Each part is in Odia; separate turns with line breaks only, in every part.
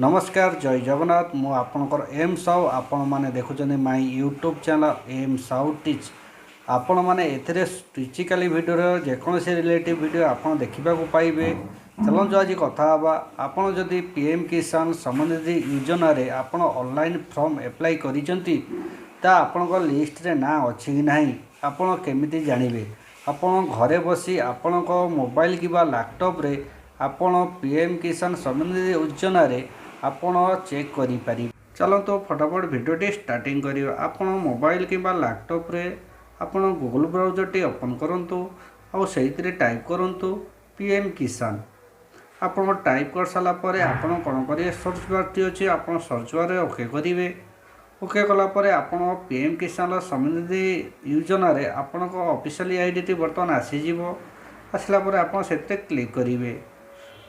ନମସ୍କାର, ଜୟ ଜଗନ୍ନାଥ। ମୁଁ ଆପଣଙ୍କର ଏମ୍ ସାହୁ। ଆପଣମାନେ ଦେଖୁଛନ୍ତି ମାଇ YouTube channel M Sahu teach. ଆପଣମାନେ ଏଥିରେ ଟିଚିକାଲି ଭିଡ଼ିଓର ଯେକୌଣସି ରିଲେଟିଭ୍ ଭିଡ଼ିଓ ଆପଣ ଦେଖିବାକୁ ପାଇବେ। ଚାଲନ୍ତୁ, ଆଜି କଥା ହେବା, ଆପଣ ଯଦି ପିଏମ୍ କିଷାନ ସମ୍ମାନ ଯୋଜନାରେ ଆପଣ ଅନଲାଇନ୍ ଫର୍ମ ଆପ୍ଲାଏ କରିଛନ୍ତି, ତା ଆପଣଙ୍କ ଲିଷ୍ଟରେ ନାଁ ଅଛି କି ନାହିଁ ଆପଣ କେମିତି ଜାଣିବେ? ଆପଣ ଘରେ ବସି ଆପଣଙ୍କ ମୋବାଇଲ କିମ୍ବା ଲ୍ୟାପଟପ୍ରେ ଆପଣ ପିଏମ୍ କିଷାନ ସମ୍ମାନ ଯୋଜନାରେ ଆପଣ ଚେକ୍ କରିପାରିବେ। ଚାଲନ୍ତୁ, ଫଟାଫଟ ଭିଡ଼ିଓଟି ଷ୍ଟାର୍ଟିଂ କରିବା। ଆପଣ ମୋବାଇଲ କିମ୍ବା ଲ୍ୟାପଟପ୍ରେ ଆପଣ ଗୁଗଲ୍ ବ୍ରାଉଜରଟି ଓପନ୍ କରନ୍ତୁ ଆଉ ସେଇଥିରେ ଟାଇପ୍ କରନ୍ତୁ ପିଏମ୍ କିଷାନ। ଆପଣ ଟାଇପ୍ କରିସାରିଲା ପରେ ଆପଣ କ'ଣ କରିବେ? ସର୍ଚ୍ଚ ବାର୍ଟି ଅଛି, ଆପଣ ସର୍ଚ୍ଚ ବାର୍ରେ ଓକେ କରିବେ। ଓକେ କଲା ପରେ ଆପଣ ପିଏମ୍ କିଷାନର ସମୃଦ୍ଧି ଯୋଜନାରେ ଆପଣଙ୍କ ଅଫିସିଆଲି ଆଇଡ଼ିଟି ବର୍ତ୍ତମାନ ଆସିଯିବ। ଆସିଲା ପରେ ଆପଣ ସେଥିରେ କ୍ଲିକ୍ କରିବେ।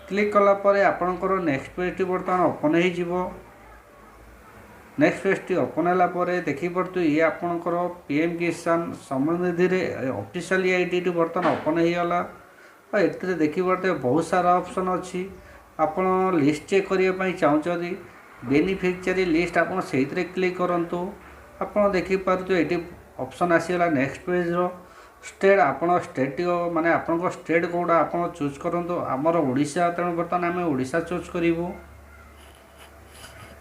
କ୍ଲିକ୍ କଲା ପରେ ଆପଣଙ୍କର ନେକ୍ସଟ ପେଜ୍ଟି ବର୍ତ୍ତମାନ ଓପନ୍ ହେଇଯିବ। ନେକ୍ସଟ ପେଜ୍ଟି ଓପନ୍ ହେଲା ପରେ ଦେଖିପାରୁଥିବେ, ଇଏ ଆପଣଙ୍କର ପିଏମ୍ କିଷାନ ସମୃଦ୍ଧିରେ ଅଫିସିଆଲି ଆଇଡ଼ିଟି ବର୍ତ୍ତମାନ ଓପନ୍ ହେଇଗଲା। ଆଉ ଏଥିରେ ଦେଖିପାରୁଥିବେ, ବହୁତ ସାରା ଅପସନ୍ ଅଛି। ଆପଣ ଲିଷ୍ଟ ଚେକ୍ କରିବା ପାଇଁ ଚାହୁଁଛନ୍ତି, ବେନିଫିସିଆରୀ ଲିଷ୍ଟ, ଆପଣ ସେଇଥିରେ କ୍ଲିକ୍ କରନ୍ତୁ। ଆପଣ ଦେଖିପାରୁଥିବେ, ଏଠି ଅପସନ୍ ଆସିଗଲା ନେକ୍ସଟ ପେଜ୍ର। ଷ୍ଟେଟ୍, ଆପଣ ଷ୍ଟେଟ୍ ମାନେ ଆପଣଙ୍କ ଷ୍ଟେଟ୍ କେଉଁଟା ଆପଣ ଚୁଜ୍ କରନ୍ତୁ। ଆମର ଓଡ଼ିଶା, ତେଣୁ ବର୍ତ୍ତମାନ ଆମେ ଓଡ଼ିଶା ଚୁଜ୍ କରିବୁ।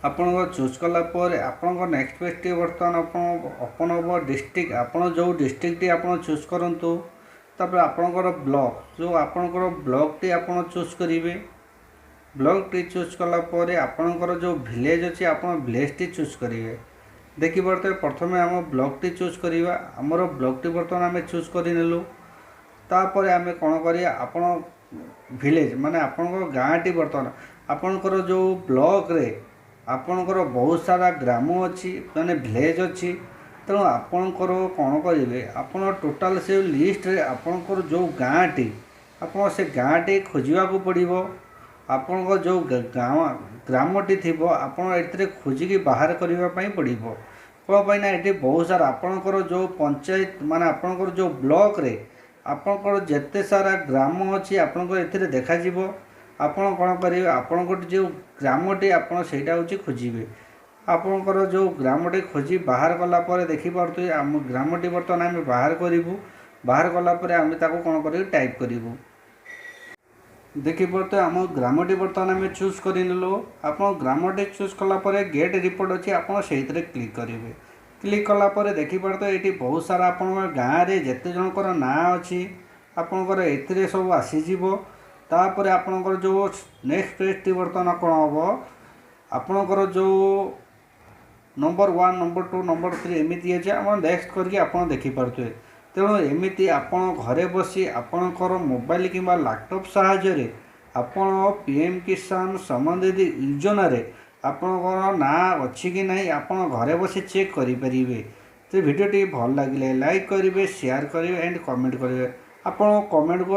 ଆପଣଙ୍କ ଚୁଜ୍ କଲା ପରେ ଆପଣଙ୍କ ନେକ୍ସଟ ପେଜ୍ଟି ବର୍ତ୍ତମାନ ଆପଣ ଓପନ୍ ହେବ। ଡିଷ୍ଟ୍ରିକ୍ଟ, ଆପଣ ଯେଉଁ ଡିଷ୍ଟ୍ରିକ୍ଟଟି ଆପଣ ଚୁଜ୍ କରନ୍ତୁ। ତାପରେ ଆପଣଙ୍କର ବ୍ଲକ୍, ଯେଉଁ ଆପଣଙ୍କର ବ୍ଲକ୍ଟି ଆପଣ ଚୁଜ୍ କରିବେ। ବ୍ଲକ୍ଟି ଚୁଜ୍ କଲା ପରେ ଆପଣଙ୍କର ଯେଉଁ ଭିଲେଜ୍ ଅଛି, ଆପଣ ଭିଲେଜ୍ଟି ଚୁଜ୍ କରିବେ। ଦେଖିପାରୁଥିବେ, ପ୍ରଥମେ ଆମ ବ୍ଲକ୍ଟି ଚୁଜ୍ କରିବା। ଆମର ବ୍ଲକ୍ଟି ବର୍ତ୍ତମାନ ଆମେ ଚୁଜ୍ କରିନେଲୁ। ତାପରେ ଆମେ କ'ଣ କରିବା? ଆପଣ ଭିଲେଜ୍ ମାନେ ଆପଣଙ୍କ ଗାଁଟି। ବର୍ତ୍ତମାନ ଆପଣଙ୍କର ଯେଉଁ ବ୍ଲକ୍ରେ ଆପଣଙ୍କର ବହୁତ ସାରା ଗ୍ରାମ ଅଛି, ମାନେ ଭିଲେଜ୍ ଅଛି। ତେଣୁ ଆପଣଙ୍କର କ'ଣ କରିବେ? ଆପଣ ଟୋଟାଲ୍ ସେ ଲିଷ୍ଟରେ ଆପଣଙ୍କର ଯେଉଁ ଗାଁଟି, ଆପଣ ସେ ଗାଁଟି ଖୋଜିବାକୁ ପଡ଼ିବ। ଆପଣଙ୍କ ଯେଉଁ ଗାଁ ଗ୍ରାମଟି ଥିବ, ଆପଣ ଏଥିରେ ଖୋଜିକି ବାହାର କରିବା ପାଇଁ ପଡ଼ିବ। କ'ଣ ପାଇଁ ନା ଏଠି ବହୁତ ସାରା ଆପଣଙ୍କର ଯେଉଁ ପଞ୍ଚାୟତ, ମାନେ ଆପଣଙ୍କର ଯେଉଁ ବ୍ଲକରେ ଆପଣଙ୍କର ଯେତେ ସାରା ଗ୍ରାମ ଅଛି, ଆପଣଙ୍କର ଏଥିରେ ଦେଖାଯିବ। ଆପଣ କ'ଣ କରିବେ? ଆପଣଙ୍କର ଯେଉଁ ଗ୍ରାମଟି, ଆପଣ ସେଇଟା ହେଉଛି ଖୋଜିବେ। ଆପଣଙ୍କର ଯେଉଁ ଗ୍ରାମଟି ଖୋଜି ବାହାର କଲା ପରେ ଦେଖିପାରୁଥିବେ, ଆମ ଗ୍ରାମଟି ବର୍ତ୍ତମାନ ଆମେ ବାହାର କରିବୁ। ବାହାର କଲା ପରେ ଆମେ ତାକୁ କ'ଣ କରିବୁ? ଟାଇପ୍ କରିବୁ। ଦେଖିପାରୁଥିବେ, ଆମ ଗ୍ରାମଟି ବର୍ତ୍ତମାନ ଆମେ ଚୁଜ୍ କରିନେଲୁ। ଆପଣ ଗ୍ରାମଟି ଚୁଜ୍ କଲା ପରେ ଗେଟ୍ ରିପୋର୍ଟ ଅଛି, ଆପଣ ସେଇଥିରେ କ୍ଲିକ୍ କରିବେ। କ୍ଲିକ୍ କଲା ପରେ ଦେଖିପାରୁଥିବେ, ଏଇଠି ବହୁତ ସାରା ଆପଣଙ୍କ ଗାଁରେ ଯେତେ ଜଣଙ୍କର ନାଁ ଅଛି, ଆପଣଙ୍କର ଏଥିରେ ସବୁ ଆସିଯିବ। ତାପରେ ଆପଣଙ୍କର ଯେଉଁ ନେକ୍ସଟ ପେଜ୍ଟି ବର୍ତ୍ତମାନ କ'ଣ ହେବ? ଆପଣଙ୍କର ଯେଉଁ ନମ୍ବର 1, ନମ୍ବର 2, ନମ୍ବର 3 ଏମିତି ଅଛି, ଆପଣ ନେକ୍ସଟ କରିକି ଆପଣ ଦେଖିପାରୁଥିବେ। ତେଣୁ ଏମିତି ଆପଣ ଘରେ ବସି ଆପଣଙ୍କର ମୋବାଇଲ କିମ୍ବା ଲ୍ୟାପଟପ୍ ସାହାଯ୍ୟରେ ଆପଣ ପିଏମ୍ କିଷାନ ସମ୍ମାନ ଯୋଜନାରେ ଆପଣଙ୍କର ନାଁ ଅଛି କି ନାହିଁ, ଆପଣ ଘରେ ବସି ଚେକ୍ କରିପାରିବେ। ତ ଭିଡ଼ିଓଟି ଭଲ ଲାଗିଲେ ଲାଇକ୍ କରିବେ, ସେୟାର କରିବେ ଆଣ୍ଡ କମେଣ୍ଟ କରିବେ। ଆପଣ କମେଣ୍ଟକୁ